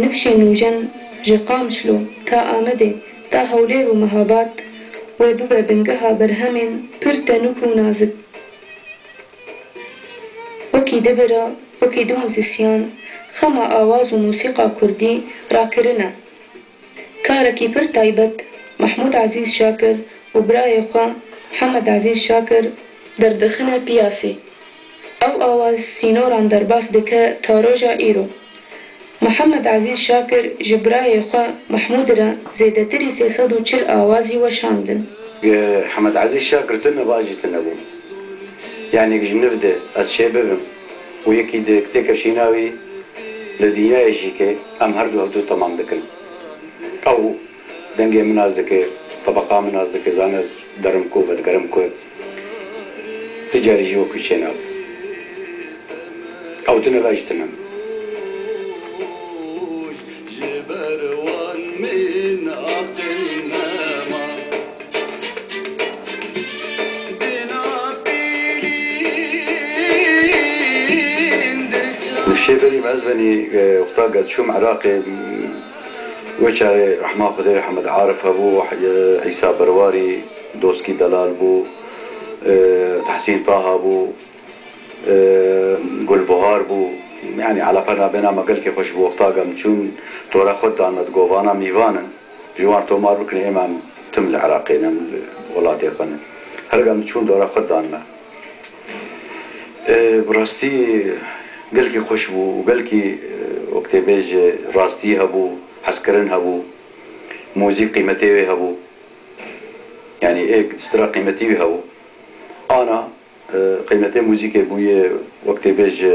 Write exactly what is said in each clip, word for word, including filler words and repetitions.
Nifşê nûjen ji Qamişlo ta Amedê ta Hewlêr û Mehabad wê bibe bingeha berhemên pir tenûk û nazik. Wekî du bira, wekî du muzîsyan xema awaz û mûsîqa kurdî rakirine. Karekî pir taybet Mehmûd Ezîz Şakir û birayê xwe Mihemed Ezîz Şakir derdixine piyasê. Ew awaz sînoran derbas dike ta roja îro. Mihemed Ezîz Şakir ji birayê xwe Mehmûd re zêdetirî sê sed û çil awazî weşandin. Mihemed Ezîz Şakir tune va jî tune bû. Yanî ji niv de ez çê bibim û yekî di têkevşîna wî li dinyayê jî ke em her du hevdu temam dikin. Ew dengê min nas dike, tebeqa min nas dike, zane ez derim ku, vedigerim ku. Tu carî jî wekî çênabe. Ew tune ve jî tune. Ji ber wan min aqil nema. Dina pîlîn diçe. Min şêberî me ez benî, e, wexta gel çûm Iraqê, m, wê çaxê rehma Xwedê Hemed Arif hebû, e, Îsa Berwarî, Doskî Delal bû, e, Tehsîn Taha bû, e, Gulbuhar bû. Yanî eleqa nabêna me gelkî xweş bû. Wexta gel min çûm, dora xwe dan me, di govana mîvan in. Ji wan tomar bikin, êma em tim li Iraqê ne, em li welatê xwe ne. Her gam çûn dora xwe dan me. E, bi rastî gelkî xweş bû û gelkî, e, wek tê bêje rastî hebû, hezkirin hebû, muzîk qîmetê wê hebû. Yanî êk stira qîmetî wî hebû. Ana, e, qîmetê muzîkê bûye, wek tê bêje,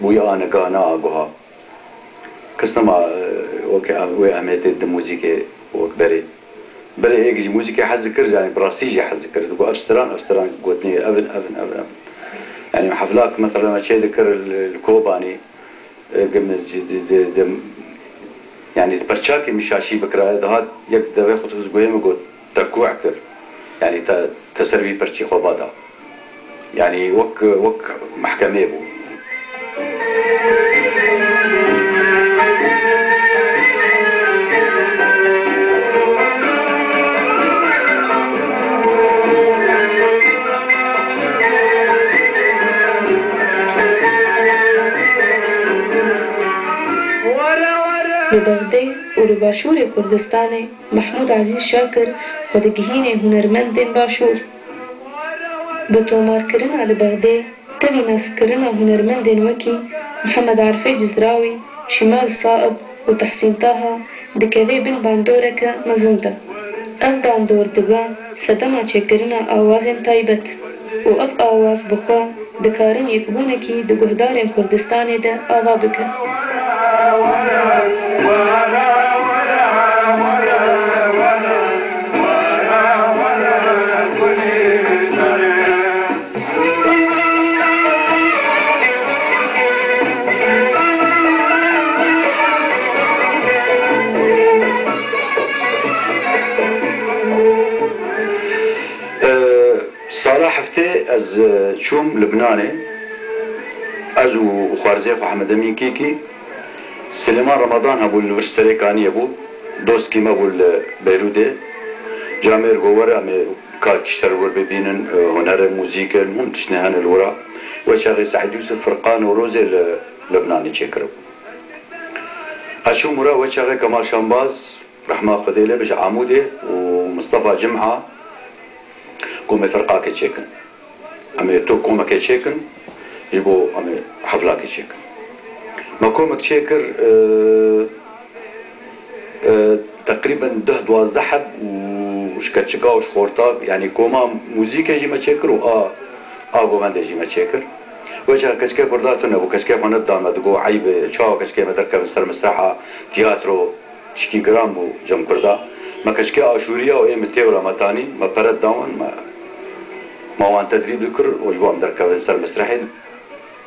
bûye a niga, ne a guha. Kes nema, e, weke ev, wê ehmiyetê di muzîkê wek berê. Berê êk ji muzîkê hez dikir, yanî bi rastî jî hez dikir. Digot, ev stiran, ev stiran gotinê, ev in, ev in, ev in, ev in. Yanî heflak, mesela me çê dikir li, li Kobanê, e, gim-, di, di, di, di, yanî perçakê min şaşî bikiraye, dihat yek devê xwe dixist guhê min, got, te kû kir. Yanî te, te ser vî perçî xwe va da. Yanî wek, wek mehkemê bû. Li Bexdê û li Başûrê Kurdistanê Mehmûd Ezîz Şakir xwe digihînê hunermendên Başûr. Bi tomarkirina li Bexdê, tevî naskirina hunermendên wekî Mihemed Arifê Cizrawî, Şîmal Saib û Tehsîn Taha dikeve bin bandoreke mezin de. Ev bandor dibe sedema çêkirina awazên taybet û ev awaz bi xwe dikarin yekbûnekî di guhdarên Kurdistanê de ava bike. Sala heftê ez, e, çûm Libnanê. Ez û xwarzê xwe Hemed Emîn Kîkî, Silêman Remadan hebû, li vir Serêkaniyê bû. Dostkî me bû li Beyrûdê. Camêr got, were em ê karkî ji te re wir bibînin, e, huner e, muzîk e, hûn tiştine hene li wira. Wê çaxê Seîd Yûsif Firqa Newrozê li Libnanê çêkiribû. Ez çûm wira, wê çaxê Kemal Şambaz, rehma Xwedê lê be, ji Amûdê û Mistefa Cim'a got, em ê firqakê çêkin. Em ê tu komekê çêkin, ji bo em ê heflakê çêkin. Me komek çêkir, e, e, teqrîben deh duwazdeh heb û ji keçika û ji xorta, yanî koma muzîkê jî me çêkir û a, a govendê jî me çêkir. Wê çax keçikê kurda tune bû, keçikê xwe nedidan me, digot, eyb e, çawa keçikê me derkevin ser misreha tiyatro? Tişkî giran bû cem kurda. Me keçikê aşûriya û ê min têwra me tanî, me pere didawin, me, me wan tedrîb dikir û ji bo em derkevin ser mesrehê.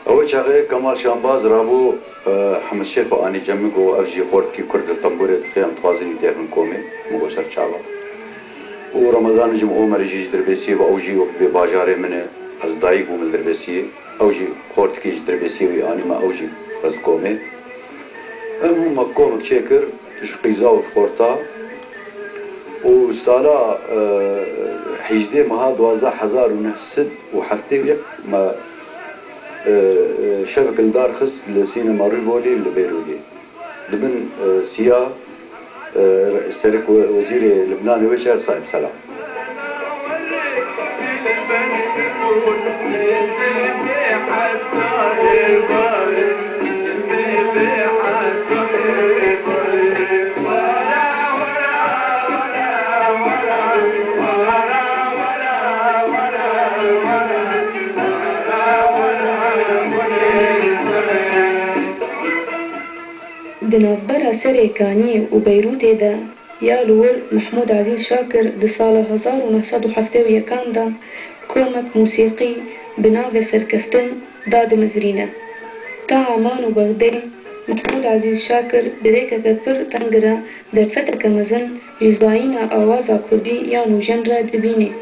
Ew çaxê Kemal Şambaz rabû, e, Hemed Şêxo anî cem min, got, ev jî xortikî kurd li tembûrê dixê, em dixwazin wî têxin komê. Min got, ser çava. Û Remezan cim Omerê jî ji Dirbêsiyê bû, ew jî wek dibê bajarê min e, ez dayik bûm li Dirbêsiyê. Ew jî xortikî ji Dirbêsiyê wî anî me, ew jî xwest komê. Em hûn me komik çêkir ji qîza û ji xorta û sala, e, hejdê meha duwazdeh hezar û neh sed û heftê û yek me, e, e, şevek li dar xist li sînema Rivoli li Beyrûdê. Di bin, e, siya, e, serek we-, wezîrê Libnanê wê çer Saib Selam. Di navbera Serêkaniyê û Beyrûtê de ya li wir Mehmûd Ezîz Şakir di sala hezar û neh sed û heftê û yekan de komek mûsîqî bi navê Serkeftin dadimizrîne. Taha man û Bexdê, Mehmûd Ezîz Şakir bi rêkeke pir tengire derfeteke mezin ji zayîna awaza kurdî ya nûjen re dibînî.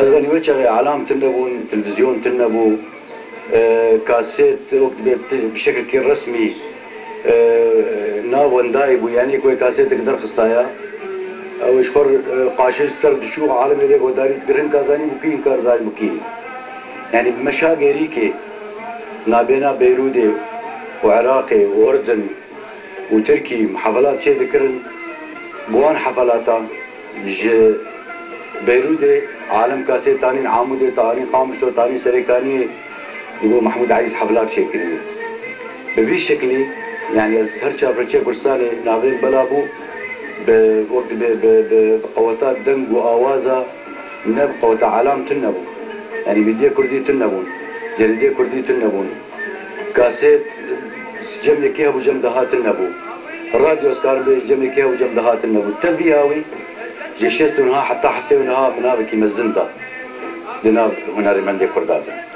Ez benî wê çaxê alam tune bûn, televîzyon tune bû, e, kaset wek dibe bi şekilkî resmî, e, nav wendayê bû, yanî ku wê kasetek derxistaya, ew ji xwe, e, qaşê ser diçû, alemê lê godarî dikir, hin kazanî bû kî, hin kar zanî bû kî. Yanî bi meşa gêrîkê nabêna Beyrûdê û Iraqê û Urdin û Tirkî hefelat çêdikirin. Bi wan hefelata ji Beyrûdê alem kasê tanîn Amûdê, tanîn Qamişlo, tanîn Serêkaniyê, digo Mehmûd Ezîz hefelat çêkirî. Bi vî şeklî, yanî ez her çar parçeyê Kurdistanê navên bela bû, bi, wek dibe, bi, bi, bi qeweta deng û awaza, ne bi qeweta alam tune bû. Yanî vîdiyê kurdî tune bûn, cerîdê kurdî tune bûn. Kaset cem yekê hebû, cem daha tune bû. Radyo, ez karim bêjim, cem yekê hebû, cem daha tune bû. Tevî awî ji şêst û niha heta heftê û niha bi navekî mezin da di nav hunermendê kurda de.